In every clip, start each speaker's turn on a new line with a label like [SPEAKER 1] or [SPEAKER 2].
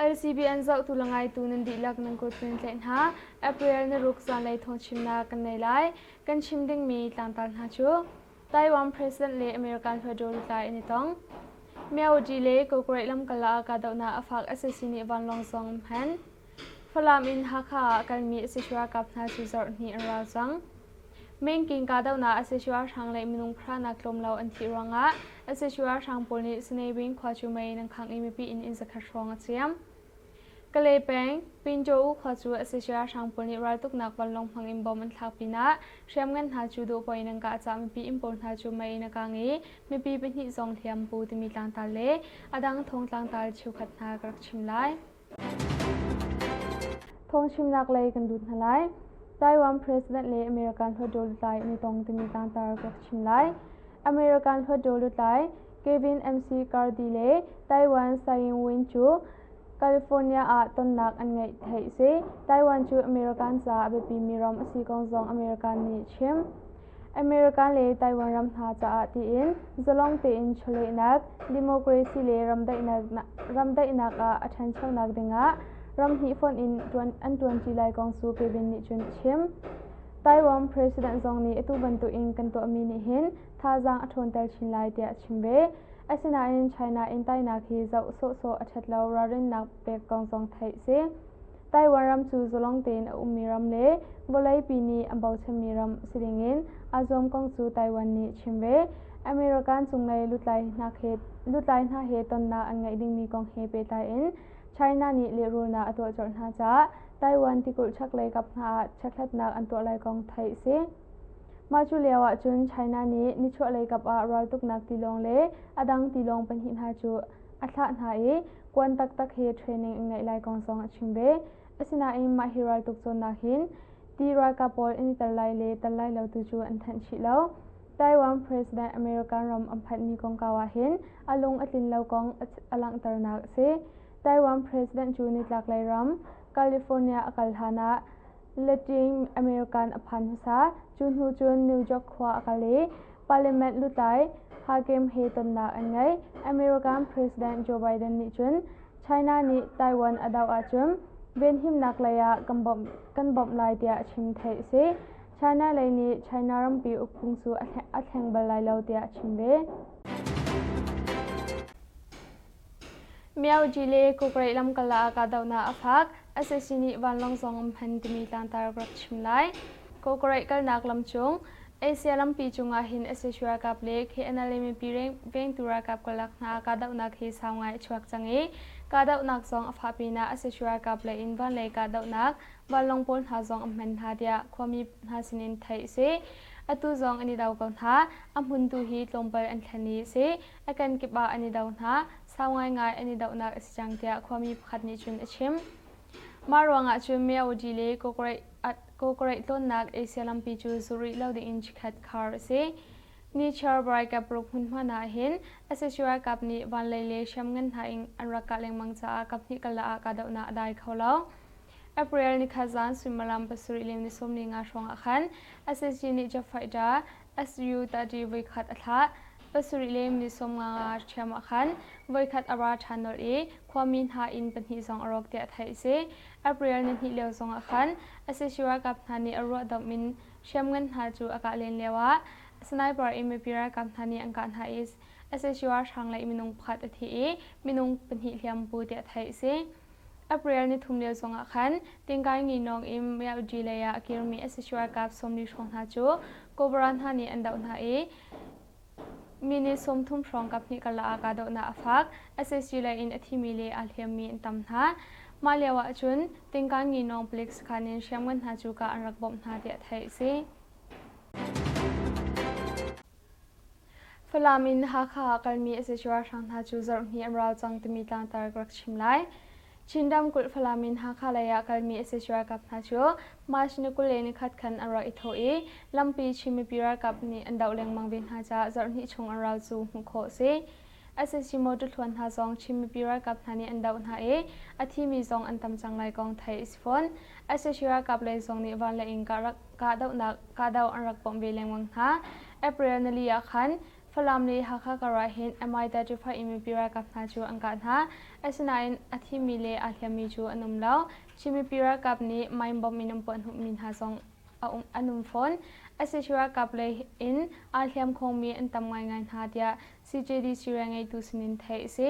[SPEAKER 1] LCBN zohtu le ngaitu nan dihlak nan kut nan tlaih hna. April ni ruk zanlei thawngchimnak kan nei lai. Kan chim dingmi tlangtar hna cu Taiwan President le American hluttaw lutlai an i tong. Myawaddy le Kawkawraih lamkal ah kahdohnak a fak sac nih vanlawng zong an hman. Falam in Hakha ah a kalmi sac ralkap hna cu zarh hnih an rau cang. Mengking kahdohnak sac ralhrang le minung pahranak tlawm lo an thih ruangah sac ralhrang pawl nih Sanewin khua cu mei in an khangh i mipi inn inn zakhat hrawng a ciam. Kalay peng, Pinjo-u khua cu sac ralhrang pawl nih raltuknak vanlawng hmang in bom an thlak pinah hriamngan hna cu duhpoh in an kah caah mipi inn pawl hna cu mei in a kang i mipi pahnih zong hliam pu timi tlangtar le a dang thong tlangtar cheukhat hna ka rak chim lai. Thawngchimnak lei kan lut hna lai. Taiwan President le American Hluttaw lutlai an i tong timi tlangtar ka rak chim lai. American Hluttaw lutlai Kevin McCarthy le Taiwan Tsai Ing-wen cu California ah tonnak an ngeih theih a si. Taiwan cu American caah a biapimi ram a si kong zong American nih a chim. American le Taiwan ram hna caah tiin zalong tein chawlehnak, democracy le ramdaihnak ah a ṭhanchonak dingah ram hnih fonh in an ṭuanṭi lai kong cu Kevin nih cun a chim. Taiwan President zong nih atu bantukin kan tuahmi nih hin thazaang a ṭhawnter chin lai tiah a chim ve. Asinain China in tainak hi zoh sawhsawh a ṭhat lo ralrinnak pek kong zong theih a si. Taiwan ram cu zalong tein a ummi ram le vawleipi nih an bochanmi ram si dingin aa zuam kong cu Taiwan nih a chim ve. American cunglei lutlai hna he tonnak an ngeih dingmi kong he pehtlai in China nih lehrulnak a tuah colh hna caah Taiwan tikulh chaklei kap hna ah chekhlatnak an tuah lai kong theih a si. Mah cu lio ah cun China nih nichuahlei kap ah raltuknak tilawng le a dang tilawng pahnih hna cu a thlah hna i kuan taktak hi training an ngeih lai kong zong a chim ve. Asinain mah hi raltuk cawnnak hin ti ralkap pawl an i tel lai le tel lai lo tu cu an thanh chih lo. Taiwan President American ram an phanhmi kongkau ah hin a lung a tlin lo kong a langhternak a si. Taiwan President cu nitlaklei ram California a kal hlan ah Latin American a phan hmasa. Cu hnu cun New York khua a kal i Parliament lutlai Hakim he tonnak an ngei. American President Joe Biden nih cun China nih Taiwan a doh ahcun venhimnak lei ah kan bawmh lai tiah a chim theih a si. China lei nih China rampi ukphung cu a thleng bal lai lo tiah a chim ve. Myaoji le Kawkreih lamkal ah kahdohnak a fak. Sac nih vanlawng zong an hman timi tlangtar ka rak chim lai. Kawkreih kalnak lam cung Asia lampi cungah hin sac ralkap le KNLA mipi vengtu ralkap karlak hna kahdohnak hi sau ngai a chuak cang i kahdohnak zong a fah pinah sac ralkap lei in vanlei kahdohnak vanlawng pawl hna zong an hman hna tiah khuami hna sinin theih a si. Atu zong an i do ko hna. A hmun tu hi tlawmpal an thlen i a si. A kenkip ah an i do hna. Sau ngaingai an i dohnak a si cang tiah khuami pakhat nih cun a chim. Mah ruangah cun Myawaddy le Kawkaraih tlawnnak Asia lampi cu zulh rih lo dingin chikkhat khar a si. Nichiar ralkap ruk hmunhma hna hin sac ralkap nih vanlei le hriamngan hna in an rak kah lengmang caah kaphnih karlak ah kahdohnak a dai kho lo. April nikhat zan suimilam pasarih le ni 15 hrawng ah khan sac nih jet fighter Su-30 voikhat a thlah. Pasarih le minute 15 ṭhiam ah khan voikhat a ra ṭhan nolh i khuami hna inn pahnih zong a rawk tiah theih a si. April nihnih lio zong ah khan sac ralkap hna nih a ruahdomh in hriamngan hna cu a kah len lioah sniper in mipi ralkap hna nih an kah hna i sac ralhrang lei minung pakhat a thi i minung pahnih hliam pu tiah theih a si. April nithum lio zongah khan Tingkai Nginawng in Myaugyi lei ah a kirmi sac ralkap 40 hrawng hna cu Cobra hna nih an doh hna i minute 30 hrawng kaphnih karlak ah kahdohnak a fak. Sac lei in a thimi le aa hliammi an tam hna. Mah lio ah cun Tingkai Nginawng palik sakhan in hriamngan hna cu kah an rak bawmh hna tiah theih a si. Falam in Hakha ah kalmi sac ralhrang hna cu zarhhnih an rau cang timi tlangtar ka rak chim lai. Chin ramkulh Falam in Hakha lei ah kalmi sac ralkap hna cu March ni 21 khan an rak i thawh i lampi Chin mipi ralkap nih an doh lengmang ve hna caah zarhhnih chung an rau cu hmuh khawh a si. Sac motor thluan hna zong Chin mipi ralkap hna nih an doh hna i a thimi zong an tam cang lai kong theih a si fawn. Sac ralkap lei zong nih van le inn kahdohnak kahdoh an rak bawmh ve lengmang hna. April nili ah khan Falam le Hakha kar ah hin Mi-35 in mipi ralkap hna cu an kah hna. Asinain a thimi le aa hliammi cu an um lo. Chin mipi ralkap nih mine bomb in an puahhnawhmi hna zong an um fawn. Sac ralkap lei in aa hliam khawngmi an tam ngaingai hna tiah CJDC rianngeitu sinin theih a si.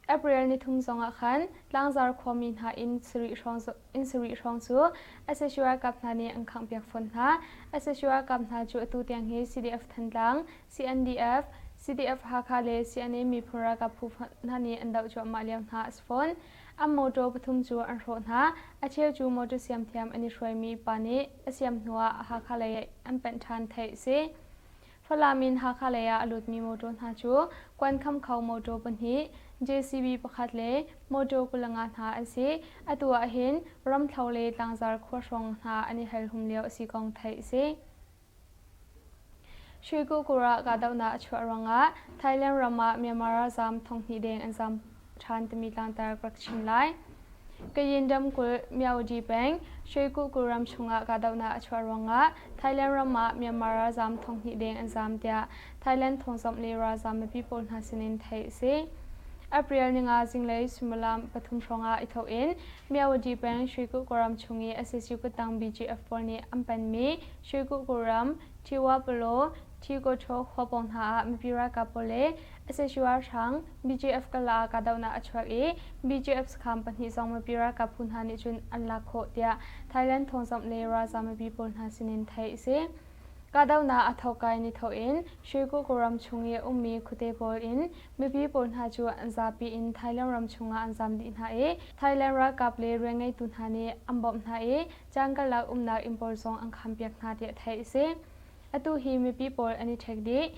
[SPEAKER 1] April nithum zongah khan Tlangzar khuami hna inn sarih hrawng cu sac ralkap hna nih an khanghpiak fawn hna. Sac ralkap hna cu atu tiang hi CDF Thantlang, CNDF, CDF Hakha le CNA miphun ralkap phu hna nih an doh cuahmah lio hna a si fawn. An motor pathum cu an hrawh hna. A cheu cu motor siamthiam an i hruaimi pa nih a siam hnuah Hakha lei an panh ṭhan theih a si. Falam in Hakha lei ah a lutmi motor hna cu kuankham kho motor pahnih, JCB pakhat le motor 25 hna an si. Atu ah hin Ramthlo le Tlangzar khua hrawng hna an i helhum lio a si kong theih a si. Shuikukur ah kahdohnak a chuah ruangah Thailand ram ah Myanmar ralzaam 2000 deng an zaam ṭhan timi tlangtar ka rak chim lai. Kayin ramkulh Myaudi peng Shwekukku ram chungah kahdohnak a chuah ruangah Thailand ram ah Myanmar ralzaam 2000 deng an zaam tiah Thailand thawngzamh le ralzaam mipi pawl hna sinin theih a si. April ninga zinglei suimilam 3 hrawngah i thawk in Myaudi peng Shwekukku ram chung i sac kuttang BGF pawl nih an penmi Shwekukku ram Thiwapalo Thikotho khua pawng hna ah mipi ralkap pawl le sac ralhrang BGF kala ah kahdohnak a chuak i BGF sakhan pahnih zong mipi ralkap phu hna nih cun an lak khawh tiah Thailand thawngzamh le ralzaam mipi pawl hna sinin theih a si. Kahdohnak a thawkkai ni thawk in Shwekukku ram chung i a ummi khuate pawl in mipi pawl hna cu an zapi in Thailand ram chungah an zaam dih hna i Thailand ralkap le rianngeitu hna nih an bawmh hna i caan karlak umnak inn pawl zong an khampiak hna tiah theih a si. Atu hi mipi pawl an i ṭhek dih.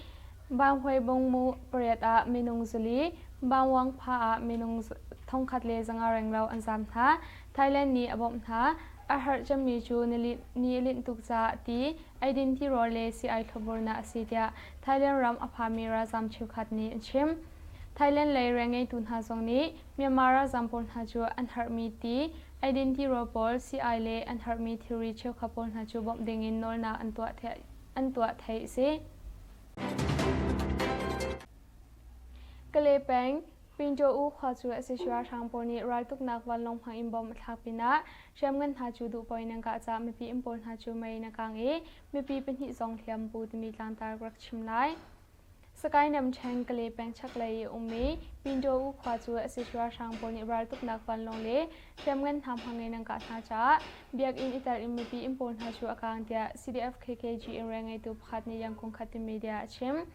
[SPEAKER 1] Banghuai bongmu pariat ah minung 400, Bangwangpha ah minung 1500 renglo an zaam hna. Thailand nih a bawmh hna. A harh cemmi cu ni a linh tuk caah ti, eidin tirawl le sii-ai thlopbulnak a si tiah Thailand ram a phami ralzaam cheukhat nih an chim. Thailand lei rianngeitu hna zong nih Myanmar ralzaam pawl hna cu an harhmi ti, eidin tirawl pawl, sii-ai le an harhmi thilri cheukhat pawl hna cu bawmh dingin nawlnak an tuah theih a si. Kale peng Pinto-u khua cu sac ralhrang pawl nih raltuknak vanlawng hmang in bomb a thlak pinah hriamngan hna cu duhpaoh in an kah caah mipi inn pawl hna cu mei in a kang i mipi pahnih zong hliam pu timi tlangtar ka rak chim lai. Sakae Namṭhen Kale peng chaklei i a ummi Pinto-u khua cu sac ralhrang pawl nih raltuknak vanlawng le hriamngan hna hmang in an kah hna caah biakinn i tel in mipi inn pawl hna cu a kang tiah CDF KKG in rianngeitu pakhat nih Yangkung khat timi media a chim.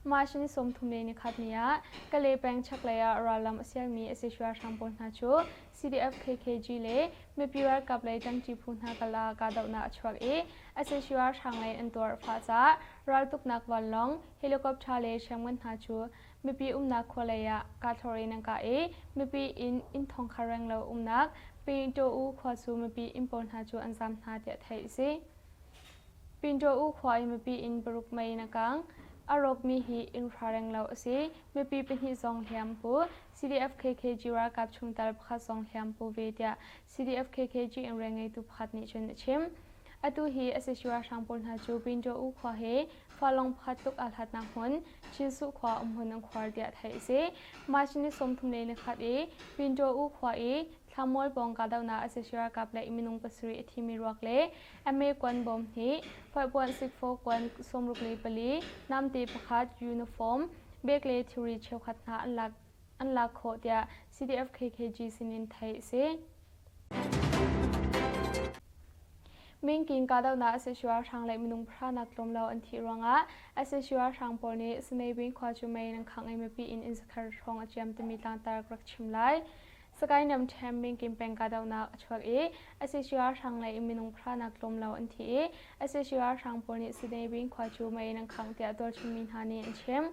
[SPEAKER 1] March ni 31 ni ah Kale peng chaklei ah rallam a sialmi sac ralhrang pawl hna cu CDF KKG le mipi ralkap lei ṭangṭi phu hna kal ah kahdohnak a chuak i sac ralhrang lei an tuar a fah caah raltuknak vanlawng, helicopter le hriamngan hna cu mipi umnak khua lei ah kahthlor in an kah i mipi inn inn thongkhat renglo umnak Pinto-u khua cu mipi inn pawl hna cu an zaam hna tiah theih a si. Pinto-u khua i mipi inn paruk mei in a kang. A rawkmi hi inn hra renglo a si. Mipi pahnih zong hliam pu. CDF KKG ralkap chungtel pakhat zong hliam pu ve tiah CDF KKG in rianngeitu pakhat nih cun a chim. Atu hi sac ralhrang pawl hna cu Pinto-u khua he Falong pakhat tluk aa hlatnak hmun Chinsuh khua umhmun an khuar tiah theih a si. March ni 31 i Pinto-u khua i Thlamual pawng kahdohnak sac ralkap le minung pasarih a thimi ruak le MA kuan bawm hnih, foihpuan sikfaw kuan 64, namte pakhat, uniform, bag le thilri cheukhat hna an lak khawh tiah CDF KKG sinin theih a si. Mingking kahdohnak sac ralhrang le minung pahra nak tlawm lo an thih ruangah sac ralhrang pawl nih Sanebin khua cu mei in an khangh i mipi inn inn zakhat hrawng a ciam timi tlangtar ka rak chim lai. Sagaing ramṭhen Mingkin peng kahdohnak a chuak i sac ralhrang lei in minung pahra nak tlawm lo an thi i sac ralhrang pawl nih Sanebin khua cu mei in an khangh tiah tualchung mi hna nih an chim.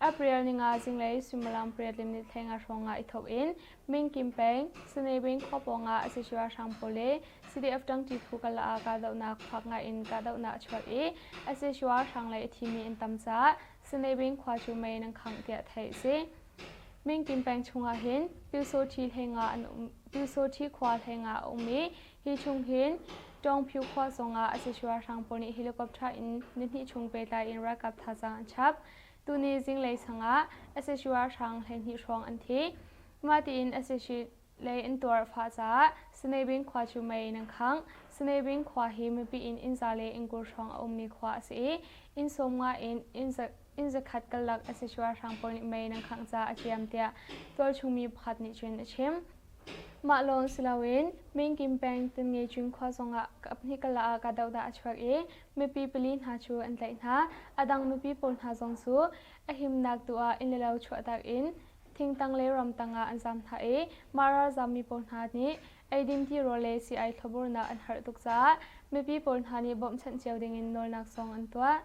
[SPEAKER 1] April ninga zinglei suimilam pariat le minute 15 hrawng ah i thawk in Mingkim peng Sanebin khua pawngah sac ralhrang pawl le CDF ṭangṭi phu kala ah kahdohnak fak ngai in kahdohnak a chuak i sac ralhrang lei a thimi an tam caah Sanebin khua cu mei in an khangh tiah theih a si. Mingkim peng chungah hin Pyusawṭhi hlengah an um Pyusawṭhi khua hlengah a um i hi chung hin Tawngphyu khua zongah sac ralhrang pawl nih helicopter in nihnih chung pehtlai in ralkap thazaang an chap. Tuni zinglei sangah sac ralhrang 12 hrawng an thi. Mah tiin sac lei an tuar fah caah Sanebin khua cu mei in an khangh. Sanebin khua hi mipi in inn za le inn 20 hrawng a ummi khua a si i inn 50 in inn 100 karlak sac ralhrang pawl nih mei in an khangh caah a ciam tiah tualchung mi pakhat nih cun a chim. Mah lawng si loin Minkim peng Tengecun khua zongah kaphnih karlak ah kahdohnak a chuak i mipi pali hna cu an tlaih hna. A dang mipi pawl hna zong cu a himnak tu ah inn le lo chuahtak in thingtang le ramtang ah an zaam hna i mah ralzaammi pawl hna nih eidin tirawl le sii-ai thlopburnak an harh tuk caah mipi pawl hna nih bawmhchanh cio dingin nawlnak zong an tuah.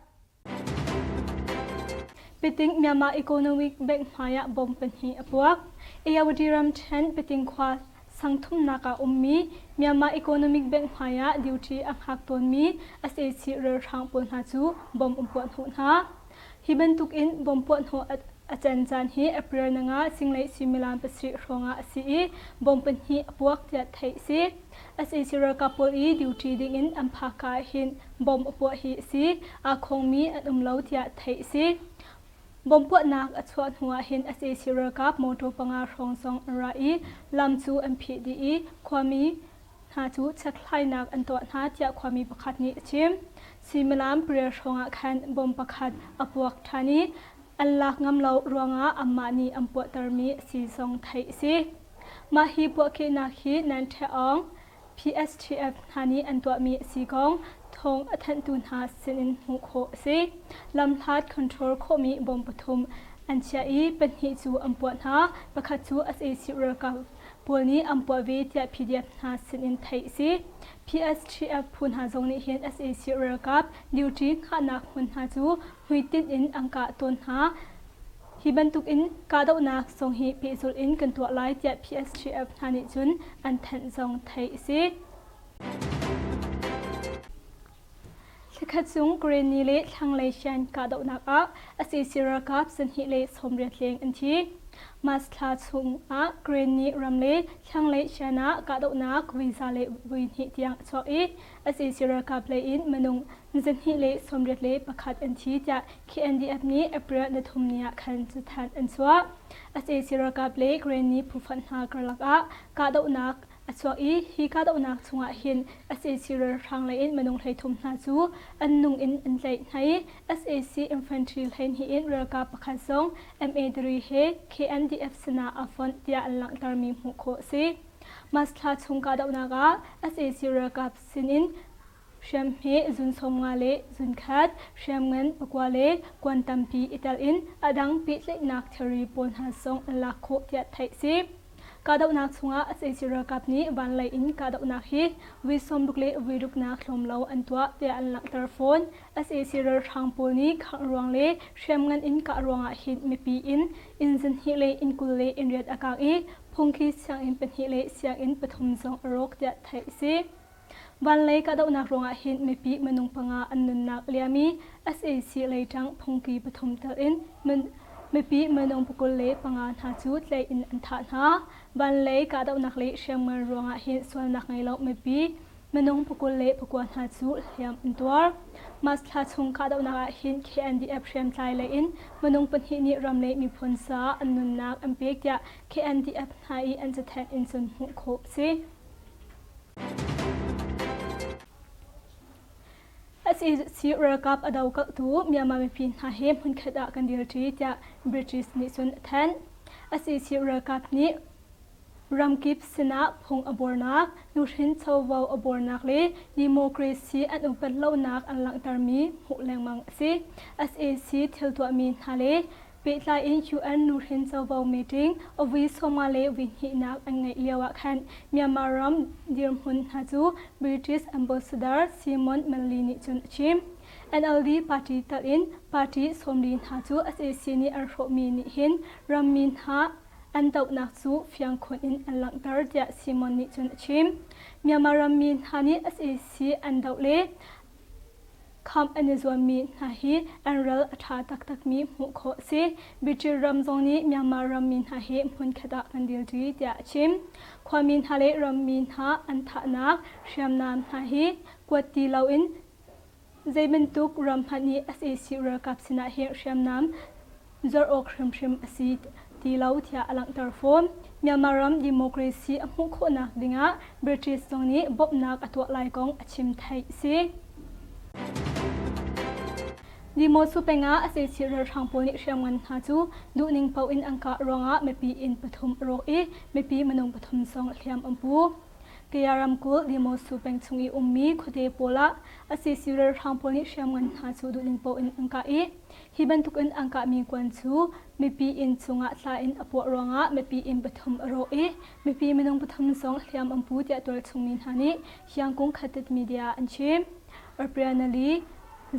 [SPEAKER 2] Piting Myanmar Economic Bank hmai ah bomb pahnih a puak. Ayawady ramṭhen Piting khua sangthumnak ah ummi Myanmar Economic Bank hmai ah duty a hngak tawnmi sac ralhrang pawl hna cu bomb an puah hnawh hna. Hi bantuk in bomb puah hnawh a can caan hi April nanga zinglei suimilam pasarih hrawng ah a si i bomb pahnih a puak tiah theih a si. Sac ralkap pawl i duty ding in an phak ka ah hin bomb a puah hi a si. Aa khongmi an um lo tiah theih a si. Bomb puahnak a chuah hnu ah hin sac ralkap motor panga hrawng zong an ra i lam cu an phih dih i khuami hna cu chekhlainak an tuah hna tiah khuami pakhat nih a chim. Suimilam pariat hrawng ah khan bomb pakhat a puak ṭhan i an lak ngam lo ruangah anmah nih an puahtermi a si zong theih a si. Mah hi puahkehnak hi nan ṭheh-awng PSTF hna nih an tuahmi a si kong thawng a thanhtu hna sinin hmuh khawh a si. Lamhlat control khawhmi bom pathum an chiah i pahnih cu an puah hna, pakhat cu sac ralkap pawl nih an puah ve tiah PDF hna sinin theih a si. PSTF phu hna zong nih hin sac ralkap duty hngahnak hmun hna cu hmuitinh in an kah tawn hna. Hi bantuk in kahdohnak zong hi pehzulh in kan tuah lai tiah PSTF hna nih cun an thanh zong theih a si. Thlakhat chung Karenni le thlanglei Shan kahdohnak ah sac ralkap 280 leng an thi. March thla chung ah Karenni ram le thlanglei Shan ah kahdohnak voi za le voi hnih tiang a chuak i sac ralkap lei in minung 281 an thi tiah KNDF nih April 3 ni ah khan cathanh an chuah. Sac ralkap le Karenni phufonh hna karlak ah kahdohnak a chuak i hi kahdohnak chungah hin sac ralhrang lei in minung 13 hna cu an nung in an tlaih hna i sac infantry 12 in ralkap pakhat zong MA3 he KNDF sinah aa fonh tiah an langhtermi hmuh khawh a si. March thla chung kahdohnak ah sac ralkap sinin hriamhme zun 50 le zun khat, hriamngan pakua le kuan tampi i tel in a dang pehtlaihnak thilri pawl hna zong an lak khawh tiah theih a si. Kahdohnak chungah sac ralkap nih vanlei in kahdohnak hi vui 60 le vui ruknak tlawm lo an tuah tiah an langhter fawn. Sac ralhrang pawl nih khangh ruang le hriamngan in kah ruangah hin mipi in inn 2 le inn 20 le inn riat a kang i phungki sianginn pahnih le sianginn pathum zong a rawk tiah theih a si. Vanlei kahdohnak ruangah hin mipi minung panga an nunnak a liam i sac leiṭang phungki pathum tel in mipi minung 25 hna cu tlaih in an thah hna. Vanlei kahdohnak le hriamngan ruangah hin sualnak ngei lo mipi minung 29 hna cu hliam an tuar. March thla chung kahdohnak ah hin KNDF hriamtlai lei in minung pahnih nih ram le miphun caah an nunnak an pek tiah KNDF hna i an cathanh in cun hmuh khawh a si. Sac ralkap a dokalhtu Myanmar mipi hna he hmunkhat ah kan dirṭi tiah British nih cun a thanh. Sac ralkap nih ramkip sinah phung a buarnak, nuhrin covo a buarnak le democracy an upat lonak an langhtermi hmuh lengmang a si. Sac thil tuahmi hna le Pehtlai in UN nuhrin covo meeting a 50 le vui hnihnak an ngeih lio ah khan Myanmar ram dirhmun hna cu British Ambassador Simon Manley nih cun a chim. NLD party tal in party 40 hna cu sac nih an hrawhmi nih hin rammi hna an dohnak cu fiang khun in an langhter tiah Simon nih cun a chim. Myanmar rammi hna nih sac an doh le Khamh an i zuammi hna hi an ral a ṭha taktakmi hmuh khawh a si. British ram zong nih Myanmar rammi hna hi hmunkhat ah kan dirṭi tiah a chim. Khuami hna le rammi hna an thahnak hriamnam hna hi kuat ti loin zei bantuk ram hmanh nih sac ralkap sinah hin hriamnam. Zuarh awk hrimhrim a si ti lo tiah a langhter fawn. Myanmar ram democracy a hmuh khawhnak dingah British zong nih bawmhnak a tuah lai kong a chim theih a si. Dimosu peng ah sac ralhrang pawl nih hriamngan hna cu duhning paoh in an kah ruangah mipi inn pathum a rawk i mipi minung pathum zong hliam an pu. Kaya ramkulh Dimosu peng chung i ummi khuate pawl ah sac ralhrang pawl nih hriamngan hna cu duhning paoh in an kah i hi bantuk in an kahmi kuan cu mipi inn chungah tla in a puah ruangah mipi inn pathum a rawk i mipi minung pathum zong hliam an pu tiah tualchung mi hna nih Hyangkung Khatit Media an chim. Arprianali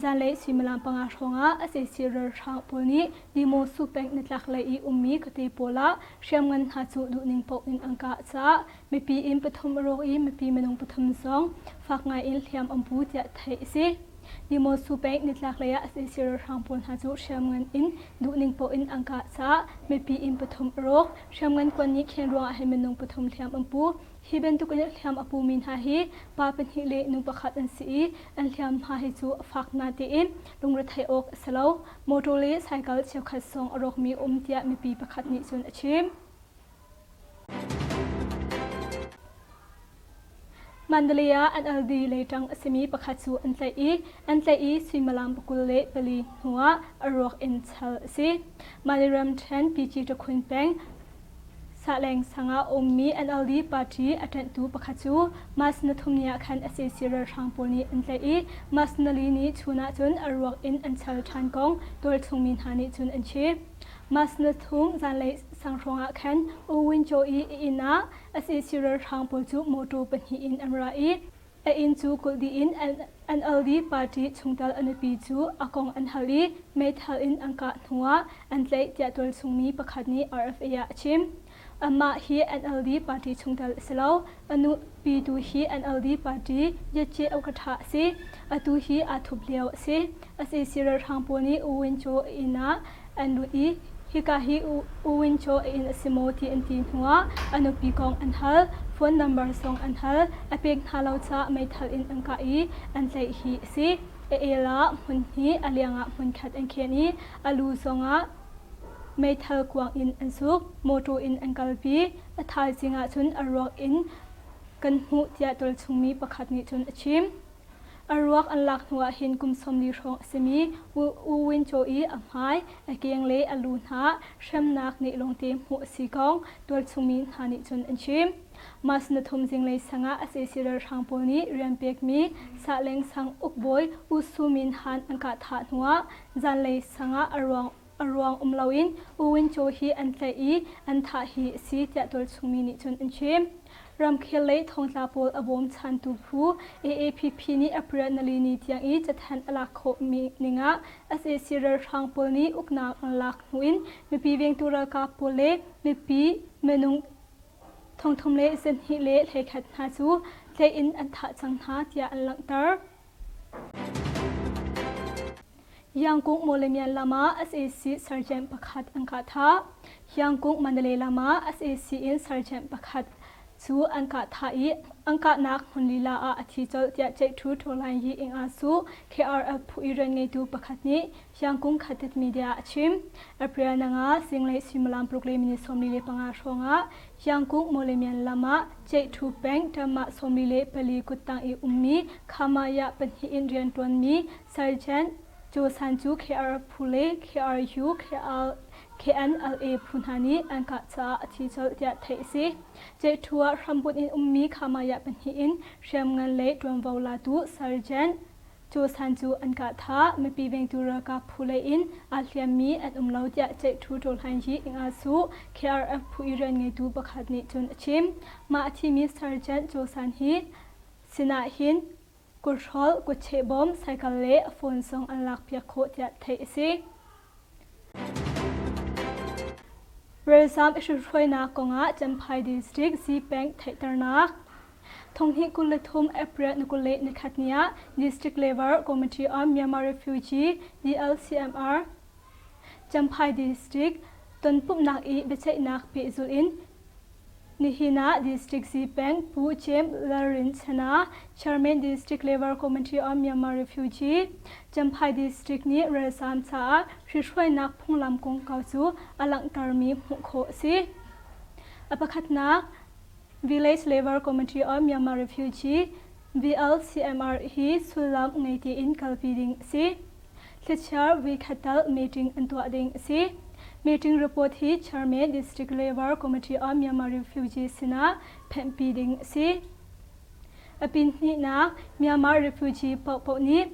[SPEAKER 2] Zanlei suimilam panga hrawngah sac ralhrang pawl nih Dimosu peng nitlaklei i ummi khuate pawl ah hriamngan hna cu duhning paoh in an kah caah mipi inn pathum a rawk i mipi minung pathum zong fak ngai in hliam an pu tiah theih a si. Dimosu peng nitlaklei ah sac ralhrang pawl hna cu hriamngan in duhning paoh in an kah caah mipi inn pathum a rawk. Hriamngan kuan nih khen ruangah hin minung pathum hliam an pu. Hi bantuk in hliam a pumi hna hi pa pahnih le nu pakhat an si i an hliamhma hi cu a fak na tiin lungretheih awk a si lo. Motor le cycle cheukhat zong a rawkmi um tiah mipi pakhat nih cun a chim. Mandalay ah NLD leiṭang a simi pakhat cu an tlaih i an tlaih i suimilam 24 hnuah a ruak in chal a si. Mali ramṭhen PG Takhun peng Sahleng sang ah ummi NLD party a ṭanhtu pakhat cu March na thum ni ah khan sac ralhrang pawl nih an tlaih i March nali ni chun ah cun a ruak in an chal ṭhan kong tualchung mi hna nih cun an chim. March na thum zanlei sang hrawng ah khan U Win Kyaw i a inn ah sac ralhrang pawl cu mawṭaw pahnih in an ra i A inn cu kulh dih in NLD party chungtel a nupi cu a kong an hal i meithal in an kah hnuah an tlaih tiah tualchungmi pakhat nih RFA ah a chim. Amah hi NLD party chungtel a si lo. A nupi tu hi NLD party Yatche Okatha a si. Atu hi aa thup lio a si. Sac ralhrang pawl nih U Win Kyaw a inn ah an lut i hika hi U Win Kyaw a inn a si maw ti an ti hnuah a nupi kong an hal, phone number zong an hal, a pek hna lo caah meithal in an kah i an tlaih hi a si. A el ah hmun hnih, a liang ah hmun khat an khen i a lu zongah meithal kuang in an suk, mawṭaw in an kalpi. A thaizing ah cun a ruak in kan hmuh tiah tualchungmi pakhat nih cun a chim. A ruak an lak hnuah hin kum 40 hrawng a simi U Win Kyaw i a hmai, a keng le a lu hna hremnak nih lawngte hmuh a si kong tualchungmi hna nih cun an chim. March na thum zinglei sangah sac ralhrang pawl nih rian pekmi Sahleng sang ukbawi U Su Min Han an kah thah hnuah zanlei sangah a ruang a ruang um loin U Win Kyaw hi an tlaih i an thah hi a si tiah tualchungmi nih cun an chim. Ramkhel lei thongtla pawl a bawmchantu phu AAPP nih April nali ni tiang i cathanh a lak khawhmi ningah sac ralhrang pawl nih uknak an lak hnu in mipi vengtu ralkap pawl le mipi minung thongthum le zahnih le hleikhat hna cu tlaih in an thah cang hna tiah an langhter. Yangkung Mawlamyine lam ah sac sergeant pakhat an kah thah. Yangkung Mandalay lam ah sac in sergeant pakhat cu an kah thah i an kahnak hmun lila ah a thi colh tiah Ceihṭhu Ṭhawlai Yi Ing Ah Su KRF phu i rian ngeitu pakhat nih Yangkung Khatit Media a chim. April nanga zinglei suimilam paruk le minute 45 hrawngah Yangkung Mawlamyine lam ah Ceihṭhu peng ṭamah 44 kuttang i ummi Khamaya pahnih in rianṭuanmi Sergeant Josan cu KR phu le KRU, KL, KNLA phu hna nih an kah caah a thi colh tiah theih a si. Ceihṭhu ah hrambunh in ummi Khamaya pahnih in hriamngan le ṭuanvo latu Sergeant Josan cu an kah thah. Mipi vengtu ralkap phu lei in aa hliammi an um lo tiah Ceihṭhu Ṭawlhaingyi Ingasu KRF phu i rian ngeitu pakhat nih cun a chim. Mah a thimi Sergeant Josan hi sinah hin Kuthrolh, kutchehbawm, cycle le a phone zong an lakpiak khawh tiah theih a si. Ralzam i hruhruainak kongah Champhai District Zipeng theihternak. Thonghnih 23 April ni 21 ni ah District Level Committee on Myanmar Refugee DLCMR Champhai District tonpumhnak i biaceihnak pehzulh in. Nihin ah District Zipeng Pu Cem Lalrin Chana, Chairman District Level Committee on Myanmar Refugee, Champhai District nih ralzaam caah hrihruainak phunglam kongkau cu a langhtermi hmuh khawh a si. A pakhatnak, Village Level Committee on Myanmar Refugee, VLCMR hi sullam ngei tein kalpi ding a si. Thlichiar voikhat tal meeting an tuah ding a si. Meeting report hi Chairman District Level Committee on Myanmar Refugees sinah phenhpi ding a si. A pin hnihnak Myanmar refugee paohpaoh nih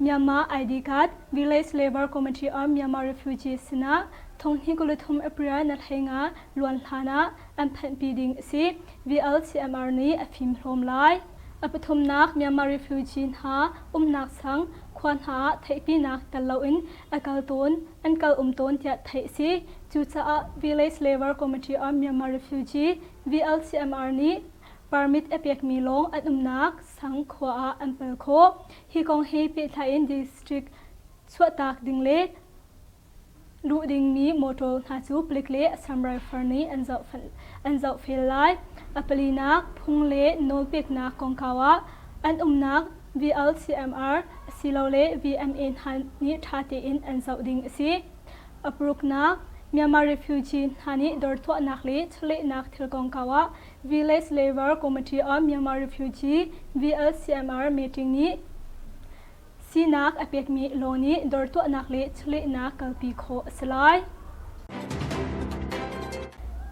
[SPEAKER 2] Myanmar ID card Village Level Committee on Myanmar Refugees sinah thonghnih 23 April na hlei nga luan hlan ah an phanhpi ding a si. VLCMR nih a fimhlawm lai. A pathumnak Myanmar refugee hna umnak sang khua hna ah theihpinak tel loin a kal tawn an kal um tawn tiah theih a si. Cucaah Village Level Committee on Myanmar Refugee VLCMR nih permit a pekmi lawng an umnak sang khua ah an pal khawh. Hi kong he pehtlai in district chuahtak ding le luh dingmi motor hna cu palik le Assam Rifle nih an zohfel lai. A palinak phung le nawlpeknak kongkau ah an umnak VLCMR asilole VMA hna nih ṭha tein an zoh ding a si. A paruknak Myanmar refugee hna nih dawr tuahnak le chawlehnak thil kongkau ah Village Level Committee on Myanmar Refugee VLCMR meeting nih Sinak a pekmi law nih dawr tuahnak le chawlehnak kalpi khawh a si lai.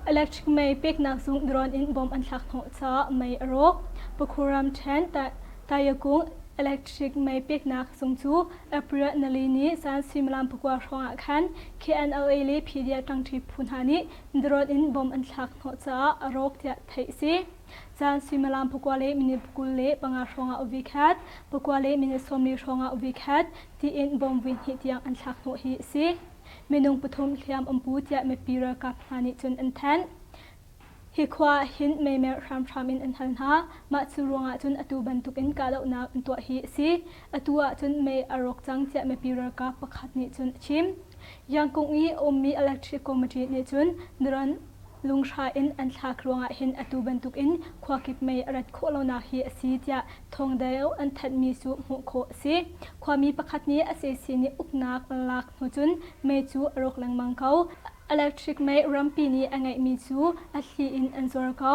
[SPEAKER 2] Electric mei peknak zung drone in bom an thlak hnawh caah mei a rawk. Pakhuram ṭhen Tayakung electric mei peknak zung cu April nali ni zan suimilam pakua hrawng ah khan KNLA le PDF ṭangṭi phu hna nih drone in bom an thlak hnawh caah a rawk tiah theih a si. Caan suimilam pakua le minute 25 hrawngah uvi khat, pakua le minute 40 hrawngah uvi khat tiin bom vui hnih tiang an thlak hnawh hi a si. Minung pathum hliam an pu tiah mipi ralkap hna nih cun an thanh. Hi khua ah hin meimer hramhram in an hal hna. Mah cu ruangah cun atu bantukin kahdohnak an tuah hi a si. Atu ah cun mei a rawk cang tiah mipi ralkap pakhat nih cun a chim. Yangkung i a ummi electric committee nih cun drone lunghra in an thlak ruangah hin atu bantukin khuakip mei a rat khawh lonak hi a si tiah thawngdeu an thanhmi cu hmuh khawh a si. Khuami pakhat nih sac nih uknak an lak hnu cun mei cu a rawk lengmang ko. Electric mei rampi nih a ngeihmi cu a thli in an zuar ko.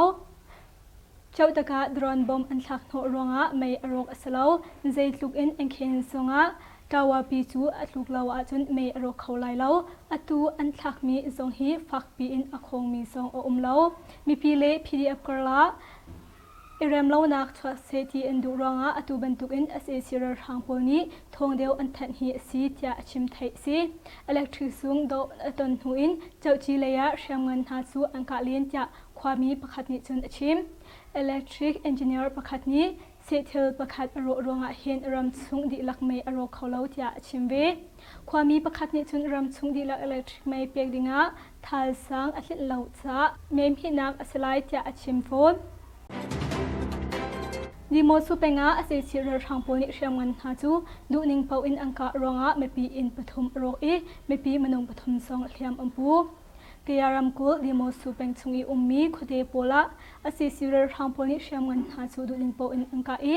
[SPEAKER 2] Ceutak ah drone bomb an thlak hnawh ruangah mei a rawk a si lo. Zeitluk in an khen zongah Tawapi cu a tluk lo ahcun mei a rawk kho lai lo. Atu an thlakmi zong hi fakpi in a khawngmi zong a um lo. Mipi le PDF karlah i remlonak chuak seh ti an duh ruangah atu bantukin sac ralhrang pawl nih thawngdeu an thanh hi a si tiah a chim theih a si. Electric zung doh a ton hnu in Cohci lei ah hriamngan hna cu an kah len tiah khuami pakhat nih cun a chim. Electric engineer pakhat nih sehthil pakhat a rawh ruangah hin ramchung dihlak mei a rawk kho lo tiah a chim ve. Khuami pakhat nih cun ramchung dihlak electric mei pek dingah thal sang a tlinh lo caah mei hmihnak a si lai tiah a chim fawn. Dimosu peng ah sac ralhrang pawl nih hriamngan hna cu duhning paoh in an kah ruangah mipi inn pathum a rawk i mipi minung pathum zong hliam an pu. Kaya ramkulh Dimosu peng chung i ummi khuate pawl ah sac ralhrang pawl nih hriamngan hna cu duhning paoh in an kah i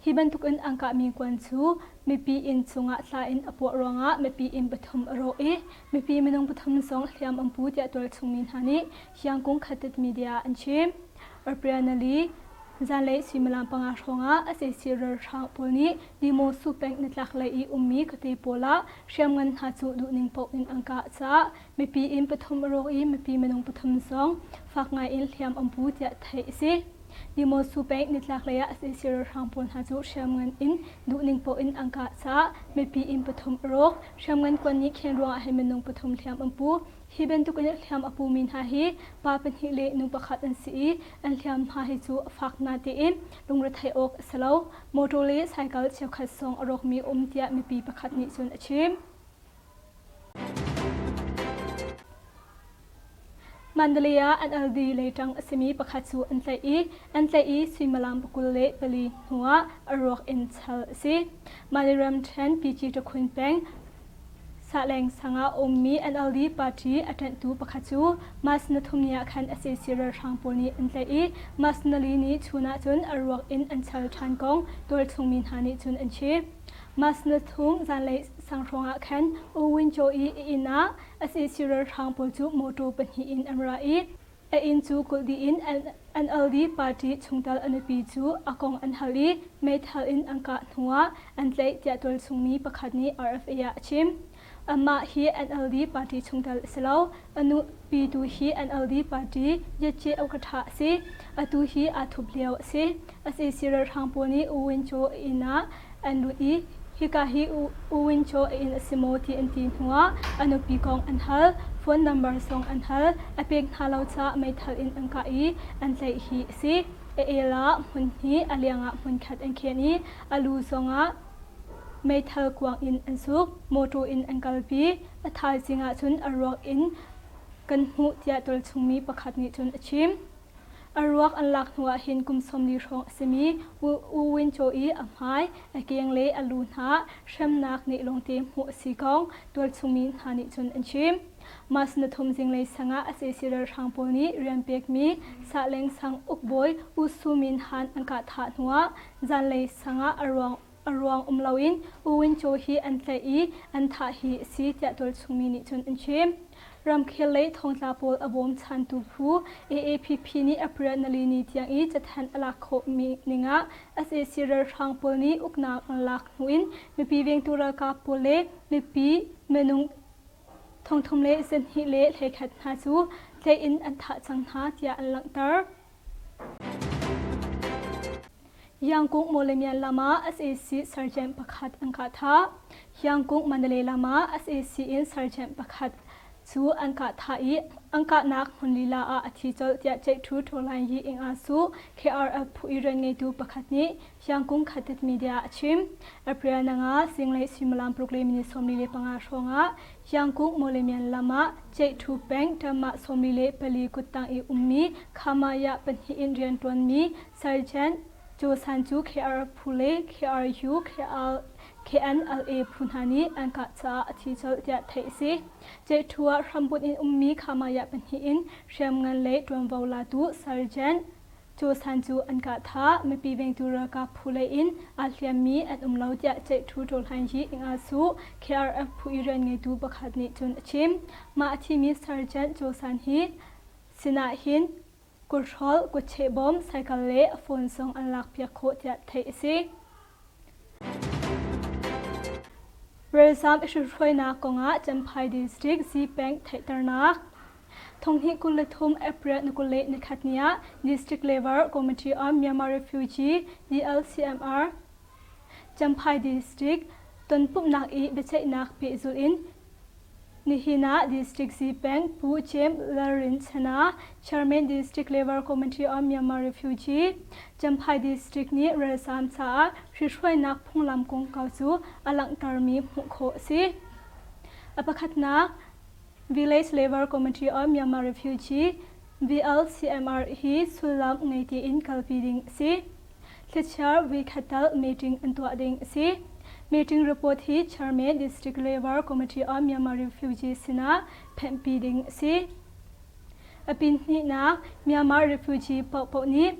[SPEAKER 2] hi bantuk in an kahmi kuan cu mipi inn chungah tla in a puah ruangah mipi inn pathum a rawk i mipi minung pathum zong hliam an pu tiah tualchung mi hna nih Hyangkung Khatit media ah an chim. Arpianali Zanlei suimilam panga hrawngah sac ralhrang pawl nih Dimosu peng nitlak lei i ummi khuate pawl ah hriamngan hna cu duhning paoh in an kah caah mipi inn pathum a rawk i mipi minung pathum zong fak ngai in hliam an pu tiah theih a si. Dimosu peng nitlak lei ah sac ralhrang pawl hna cu hriamngan in duhning paoh in an kah caah mipi inn pathum a rawk. Hriamngan kuan nih khen ruangah hin minung pathum hliam an pu. Hi bantuk in hliam a pumi hna hi pa pahnih le nu pakhat an si i an hliamhma hi cu a fak natein lungretheih awk a si lo. Motor le cycle cheukhat zong a rawkmi um tiah mipi pakhat nih cun a chim. Mandalay ah NLD leiṭang a simi pakhat cu an tlaih i an tlaih i suimilam 24 hnuah a ruak in chal a si. Maliram ṭhen PG Takhun peng. Sahleng sang ah ummi NLD party a ṭanhtu pakhat cu March na thum ni ah khan sac ralhrang pawl nih an tlaih i March nali ni chun ah cun a ruak in an chal ṭhan kong tualchung mi hna nih cun an chim. March na thum zanlei sang hrawng ah khan U Win Kyaw i a inn ah sac ralhrang pawl cu mawṭaw pahnih in an ra i A inn cu kulh dih in NLD party chungtel a nupi cu a kong an hal i meithal in an kah hnuah an tlaih tiah tualchung mi pakhat nih RFA ah a chim. Amah hi NLD party chungtel a si lo. A nupi tu hi NLD party Yatche Okatha a si. Atu hi aa thup lio a si. Sac ralhrang pawl nih U Win Kyaw a inn ah an lut i hika hi U Win Kyaw a inn a si maw ti an ti hnuah a nupi kong an hal, phone number zong an hal, a pek hna lo caah meithal in an kah i an tlaih hi a si. A el ah hmun hnih, a liang ah hmun khat an khen i a lu zongah meithal kuang in an suk, mawṭaw in an kalpi. A thaizing ah cun a ruak in kan hmuh tiah tualchungmi pakhat nih cun a chim. A ruak an lak hnu ah hin kum 40 hrawng a simi U Win Kyaw i a hmai, a keng le a lu hna hremnak nih lawngte hmuh a si kong tualchungmi hna nih cun an chim. March na thum zinglei sang ah sac ralhrang pawl nih rian pekmi Sahleng sang ukbawi U Su Min Han an kah thah hnuah zanlei sang ah a ruang a ruang um loin U Win Kyaw hi an tlaih i an thah hi a si tiah tualchungmi nih cun an chim. Ramkhel lei thongtla pawl a bawmchantu phu AAPP nih April nali ni tiang i cathanh a lak khawhmi ningah sac ralhrang pawl nih uknak an lak hnu in mipi vengtu ralkap pawl le mipi minung thongthum le zahnih le hleikhat hna cu tlaih in an thah cang hna tiah an langhter. Yangkung Mawlamyine lam ah sac sergeant pakhat an kah thah. Yangkung Mandalay lam ah sac in sergeant pakhat cu an kah thah i an kahnak hmun lila ah a thi colh tiah Ceihṭhu Ṭawlain Yi Ing Ah Su KRF phu i rian ngeitu pakhat nih Yangkung Khatit Media ah a chim. April nanga zinglei suimilam paruk le minute 45 hrawng ah Yangkung Mawlamyine lam ah Ceihṭhu peng ṭamah 44 kuttang i ummi Khamaya pahnih in rianṭuanmi Sergeant Joe San cu KR phu le KRU, KL, KNLA phu hna nih an kah caah a thi colh tiah theih a si. Ceihṭhu ah hrambunh in ummi Khamaya pahnih in hriamngan lei ṭuanvo latu Sergeant Joe San cu an kah thah. Mipi vengtu ralkap phu lei in aa hliammi an um lo tiah Ceihṭhu Ṭawlhain Yi Ing Ah Su KRF phu i rian ngeitu pakhat nih cun a chim. Mah a thimi Sergeant Joe San hi sinah hin Kuthrolh, kutcheh bawm, cycle le a phone zong an lakpiak khawh tiah theih a si. Ralzam i hruhruainak kongah Champhai District Zipeng theihternak. Thonghnih 23 April ni 21 ni ah District Level Committee on Myanmar Refugee DLCMR Champhai District tonpumhnak i biaceihnak pehzulh in Nihin ah District Zipeng Pu Cem Lalrinchana, Chairman District Level Committee on Myanmar Refugee, Champhai District nih ralzaam caah hrihruainak phunglam kongkau cu a langhtermi hmuh khawh a si. A pakhatnak, Village Level Committee on Myanmar Refugee, VLCMR hi sullam ngei tein kalpi ding a si. Thlichia voikhat tal meeting an tuah ding a si. Meeting report hi Chairman District Level Committee on Myanmar Refugees sinah phenhpi ding a si. A pin hnihnak Myanmar refugee paohpaoh nih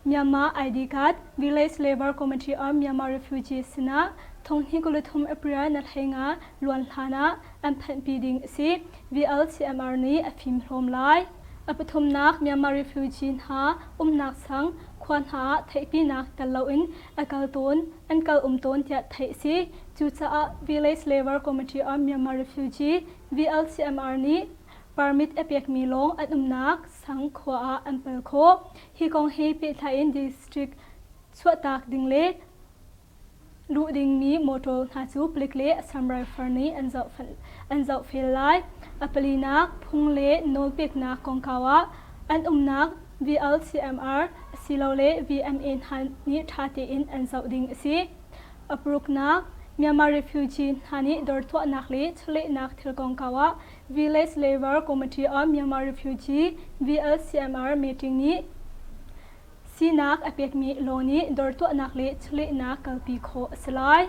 [SPEAKER 2] Myanmar ID card Village Level Committee on Myanmar Refugees sinah thonghnih 23 April na hlei nga luan hlan ah an phanhpi ding a si. VLCMR nih a fimhlawm lai. A pathumnak Myanmar refugee hna umnak sang khua hna ah theihpinak tel loin a kal tawn, an kal um tawn tiah theih a si. Cucaah Village Level Committee on Myanmar Refugee VLCMR nih permit a pekmi lawng an umnak sang khua ah an pal khawh. Hi kong he pehtlai in district chuahtak ding le luh dingmi motor hna cu palik le Assam Rifle nih an zohfel lai. A palinak phung le nawlpeknak kongkau ah an umnak VLCMR asilole VMA hna nih ṭha tein an zoh ding a si. A paruknak Myanmar refugee hna nih dawr tuahnak le chawlehnak thil kongkau ah Village Level Committee on Myanmar Refugee VLCMR meeting nih Sinak a pekmi law nih dawr tuahnak le chawlehnak kalpi khawh a si lai.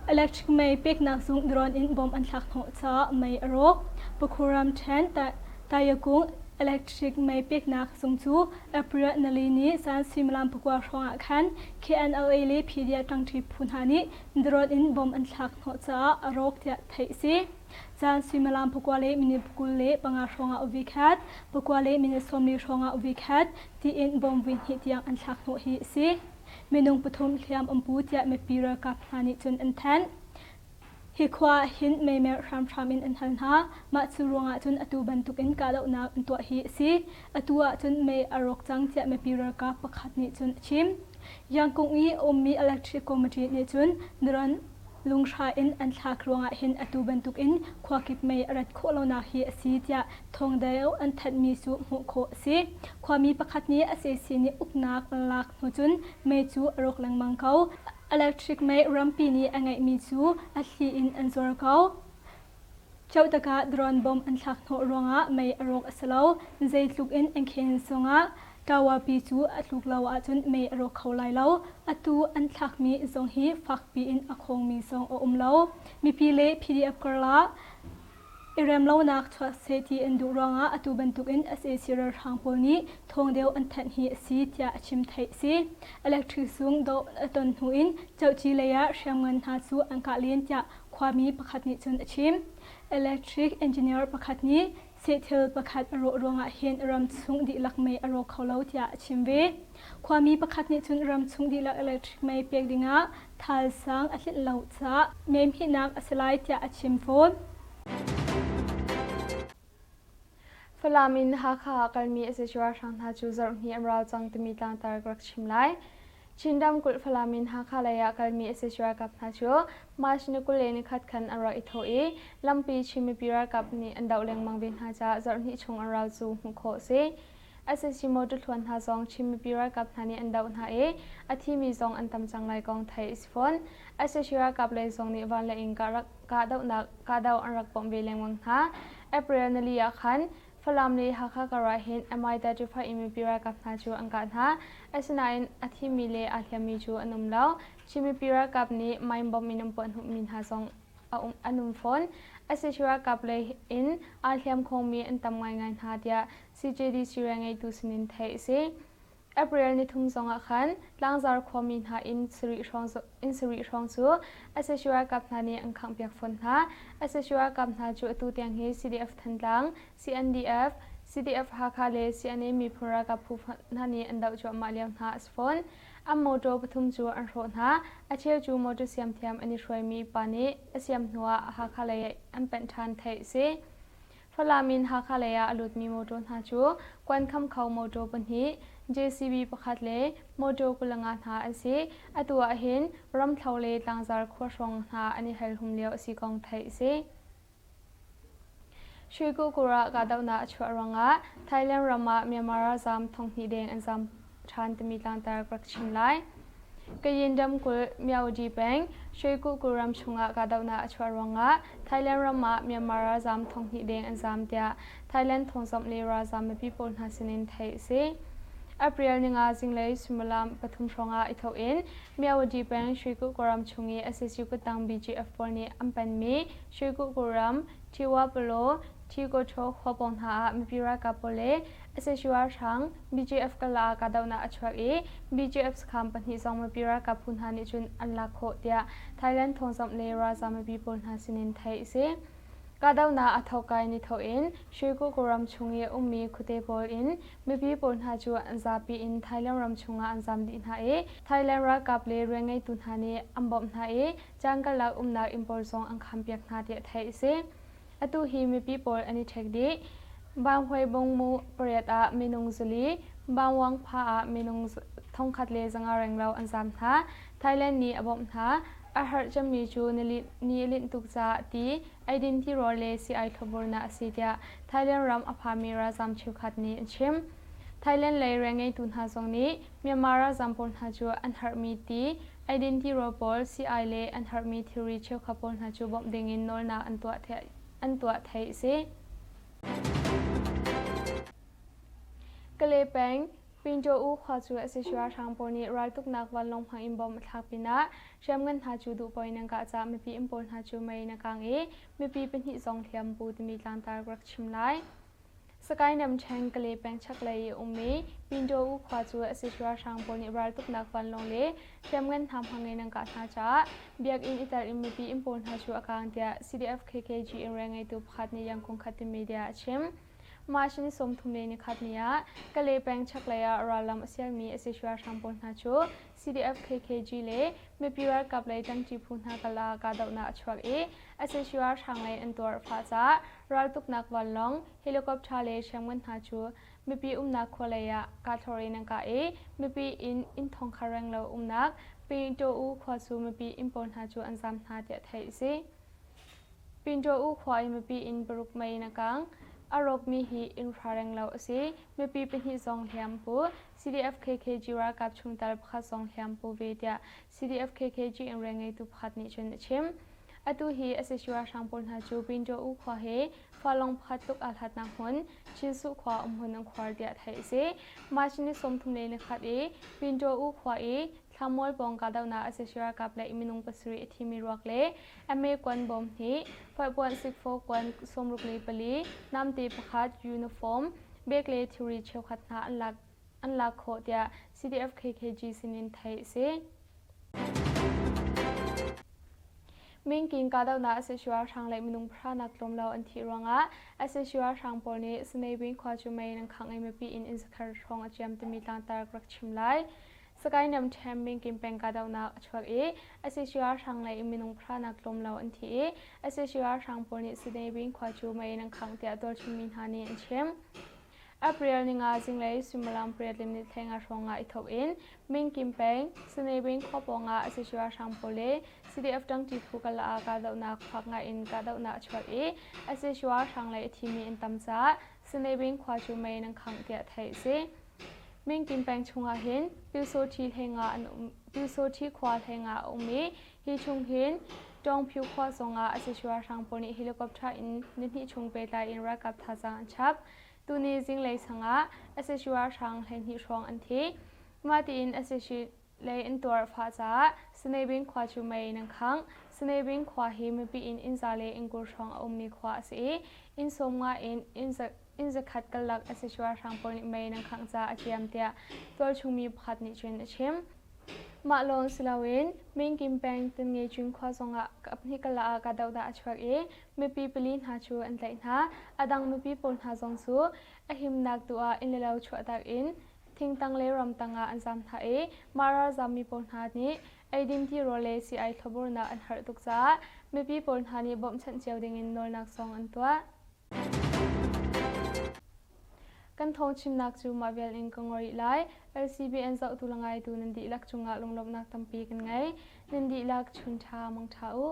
[SPEAKER 2] Electric mei peknak zung drone in bomb an thlak hnawh caah mei a rawk. Pakhuram ṭhen Tayakung electric mei peknak zung cu April nali ni zan suimilam pakua hrawng ah khan KNLA le PDF ṭangṭi phu hna nih drone in bomb an thlak hnawh caah a rawk tiah theih a si. Zan suimilam pakua le minute 25 hrawng ah uvi khat, pakua le minute 40 hrawng ah uvi khat tiin bomb vui hnih tiang an thlak hnawh hi a si. Minung pathum hliam an pu tiah mipi ralkap hna nih cun an thanh. Hi khua ah hin meimer hramhram in an hal hna. Mah cu ruangah cun atu bantukin kahdohnak an tuah hi a si. Atu ah cun mei a rawk cang tiah mipi ralkap pakhat nih cun a chim. Yangkung i a ummi electric committee nih cun drone lunghra in an thlak ruangah hin atu bantukin khuakip mei a rat khawh lonak hi a si tiah thawngdeu an thanhmi cu hmuh khawh a si. Khuami pakhat nih sac nih uknak an lak hnu cun mei cu a rawk lengmang ko. Electric mei rampi nih a ngeihmi cu a thli in an zuar ko. Ceutak ah drone bomb an thlak hnawh ruangah mei a rawk a si lo. Zeitluk in an khen zongah Tawapi cu a tluk lo ahcun mei a rawk kho lai lo. Atu an thlakmi zong hi fakpi in a khawngmi zong a um lo. Mipi le PDF karlah i remlonak chuah seh ti an duh ruangah atu bantukin sac ralhrang pawl nih thawng deuh an thanh hi a si tiah a chim theih a si. Electric zung doh a ton hnu in Cohci lei ah hriamngan hna cu an kah len tiah khuami pakhat nih cun a chim. Electric engineer pakhat nih sehthil pakhat a rawh ruangah hin ramchung dihlak mei a rawk kho lo tiah a chim ve. Khuami pakhat nih cun ramchung dihlak electric mei pek dingah thalsang a tlinh lo caah mei hmihnak a si lai tiah a chim fawn.
[SPEAKER 1] Falam in Hakha ah kalmi sac ralhrang hna cu zarhhnih an rau cang timi tlangtar ka rak chim lai. Chin ramkulh Falam in Hakha lei ah kalmi sac ralkap hna cu March ni 21 khan an rak i thawh i lampi Chin mipi ralkap nih an doh lengmang ve hna caah zarhhnih chung an rau cu hmuh khawh a si. Sac motor thluan hna zong Chin mipi ralkap hna nih an doh hna i a thimi zong an tam cang lai kong theih a si fawn. Sac ralkap lei zong nih van le inn kahdohnak kahdoh an rak bawmh ve lengmang hna. April nili ah khan Falam le Hakha karah hin Mi-35 in mipi ralkap hna cu an kah hna. Asinain a thimi le aa hliammi cu an um lo. Chin mipi ralkap nih mine bomb in an puahhnawhmi hna zong an um fawn. Sac ralkap lei in aa hliam khawngmi an tam ngaingai hna tiah CJDC rianngeitu sinin theih a si. April nithum zongah khan Tlangzar khuami hna inn sarih hrawng cu sac ralkap hna nih an khanghpiak fawn hna. Sac ralkap hna cu atu tiang hi CDF Thantlang, CNDF, CDF Hakha le CNA miphun ralkap phu hna nih an doh cuahmah lio hna a si fawn. An motor pathum cu an hrawh hna. A cheu cu motor siamthiam an i hruaimi pa nih a siam hnuah Hakha lei an panh ṭhan theih a si. Falam in Hakha lei ah a lutmi motor hna cu kuankham kho motor pahnih, JCB pakhat le motor 25 hna an si. Atu ah hin Ramthlo le Tlangzar khua hrawng hna an i helhum lio a si kong theih a si. Shuikukur ah kahdohnak a chuah ruangah Thailand ram ah Myanmar ralzaam thonghnih deng an zaam ṭhan timi tlangtar ka rak chim lai. Kayin ramkulh Myaudi peng Shwekukku ram chungah kahdohnak a chuah ruangah Thailand ram ah Myanmar ralzaam thonghnih deng an zaam tiah Thailand thawngzamh le ralzaam mipi pawl hna sinin theih a si. April ninga zinglei suimilam pathum hrawngah i thawk in Myaudi peng Shwekukku ram chung i sac kuttang BGF pawl nih an penmi Shwekukku ram Thiwapalo Thikotho khua pawng hna ah mipi ralkap pawl le sac ralhrang BGF kala ah kahdohnak a chuak i BGF sakhan pahnih zong mipi ralkap phu hna nih cun an lak khawh tiah Thailand thawngzamh le ralzaam mipi pawl hna sinin theih a si. Kahdohnak a thawkkai ni thawk in Shwekukku ram chung i a ummi khuate pawl in mipi pawl hna cu an zapi in Thailand ram chungah an zaam dih hna i Thailand ralkap le rianngeitu hna nih an bawmh hna i caan karlak umnak inn pawl zong an khampiak hna tiah theih a si. Atu hi mipi pawl an i ṭhek dih. Banghuai bongmu pariat ah minung 400, Bangwangpha ah minung 1,500 renglo an zaam hna. Thailand nih a bawmh hna. A harh cemmi cu ni a linh tuk caah ti, eidin tirawl le sii-ai thlopbulnak a si tiah Thailand ram a phami ralzaam cheukhat nih an chim. Thailand lei rianngeitu hna zong nih Myanmar ralzaam pawl hna cu an harhmi ti, eidin tirawl pawl, sii-ai le an harhmi thilri cheukhat pawl hna cu bawmh dingin nawlnak an tuah theih a si. Kalay peng. Pinto U khua cu sac ralhrang pawl nih raltuknak vanlawng hmang in bomb a thlak pinah hriamngan hna cu duhpaoh in an kah caah mipi inn pawl hna cu mei in a kang i mipi pahnih zong hliam pu timi tlangtar ka rak chim lai. Sakae Namṭhen Kale peng chaklei i a ummi Pinto U khua cu sac ralhrang pawl nih raltuknak vanlawng le hriamngan hna hmang in an kah hna caah biakinn i tel in mipi inn pawl hna cu a kang tiah CDF KKG in rianngeitu pakhat nih Yangkung khat timi media a chim. March ni 31 ni ah Kalay peng chaklei ah rallam a sialmi sac ralhrang pawl hna cu CDF KKG le mipi ralkap lei ṭangṭi phu hna kal ah kahdohnak a chuak i sac ralhrang lei an tuar a fah caah raltuknak vanlawng, helicopter le hriamngan hna cu mipi umnak khua lei ah kahthlor in an kah i mipi inn inn thongkhat renglo umnak Pyin-Taw-U khua cu mipi inn pawl hna cu an zaam hna tiah theih a si. Pinto-U khua i mipi inn paruk mei in a kang. A rawkmi hi inn hra renglo a si. Mipi pahnih zong hliam pu. CDF-KKG ralkap chungtel pakhat zong hliam pu ve tiah CDF-KKG in rianngeitu pakhat nih cun a chim. Atu hi sac ralhrang pawl hna cu Pinto-U khua he falong pakhat tluk aa hlatnak hmun Chinsuh khua umhmun an khuar tiah theih a si. March ni 31 i Pinto-U khua i Thlamual pawng kahdohnak a sac ralkap le minung pasarih a thimi ruak le MA kuan bawm hnih, foihpuan sikfaw kuan 64, namte pakhat, uniform, bek le thilri cheukhat hna an lak khawh tiah CDF KKG sinin theih a si. Mingking kahdohnak sac ralhrang le minung pahra nak tlawm lo an thih ruangah sac ralhrang pawl nih Sanebin khua cu mei in an khangh i mipi inn inn zakhat hrawng a ciam timi tlangtar ka rak chim lai. Sagaing ramṭhen Mingkin peng kahdohnak a chuak i sac ralhrang lei in minung pahra nak tlawm lo an thi i sac ralhrang pawl nih Sanebin khua cu mei in an khangh tiah tualchung mi hna nih an chim. April ninga zinglei suimilam pariat le minute thlenga hrawng ah i thawk in Mingkin peng Sanebin khua pawng ah sac ralhrang pawl le CDF ṭangṭi phu karlak ah kahdohnak fak ngai in kahdohnak a chuak i sac ralhrang lei a thimi an tam caah Sanebin khua cu mei in an khangh tiah theih a si. Mingkin peng chungah hin Pyusawṭhi hlengah an um Pyusawṭhi khua hlengah a um i hi chung hin Tawngphyu khua zongah sac ralhrang pawl nih helicopter in nihnih chung pehtlai in ralkap thazaang an chap. Tuni zinglei sangah sac ralhrang 12 hrawng an thi. Mah tiin sac lei an tuar a fah caah Sanebin khua cu mei in an khangh. Sanebin khua hi mipi in inn za le inn kul hrawng a ummi khua a si i inn sawmnga in inn zakhat karlak a si ralhrang pawl nih mei in an khangh caah a ciam tiah tualchungmi pakhat nih cun a chim. Mah lawng si loin Mingkim peng Tengecun khua zongah kaphnih karlak ah kahdohnak a chuak i mipi pali hna cu an tlaih hna. A dang mipi pawl hna zong cu a himnak tu ah inn le lo chuahtak in thingtang le ramtang ah an zaam hna i mah ralzaammi pawl hna nih eidin tirawl le sii-ai thlopburnak an harh tuk caah mipi pawl hna nih bawmhchanh cio dingin nawlnak zong an tuah. Kan thawngchimnak cu mah vial in ka ngor rih lai. LCBN zohtu le ngaitu nan dihlak cungah lunglawmhnak tampi kan ngei. Nan dihlak chun ṭha mang ṭha u.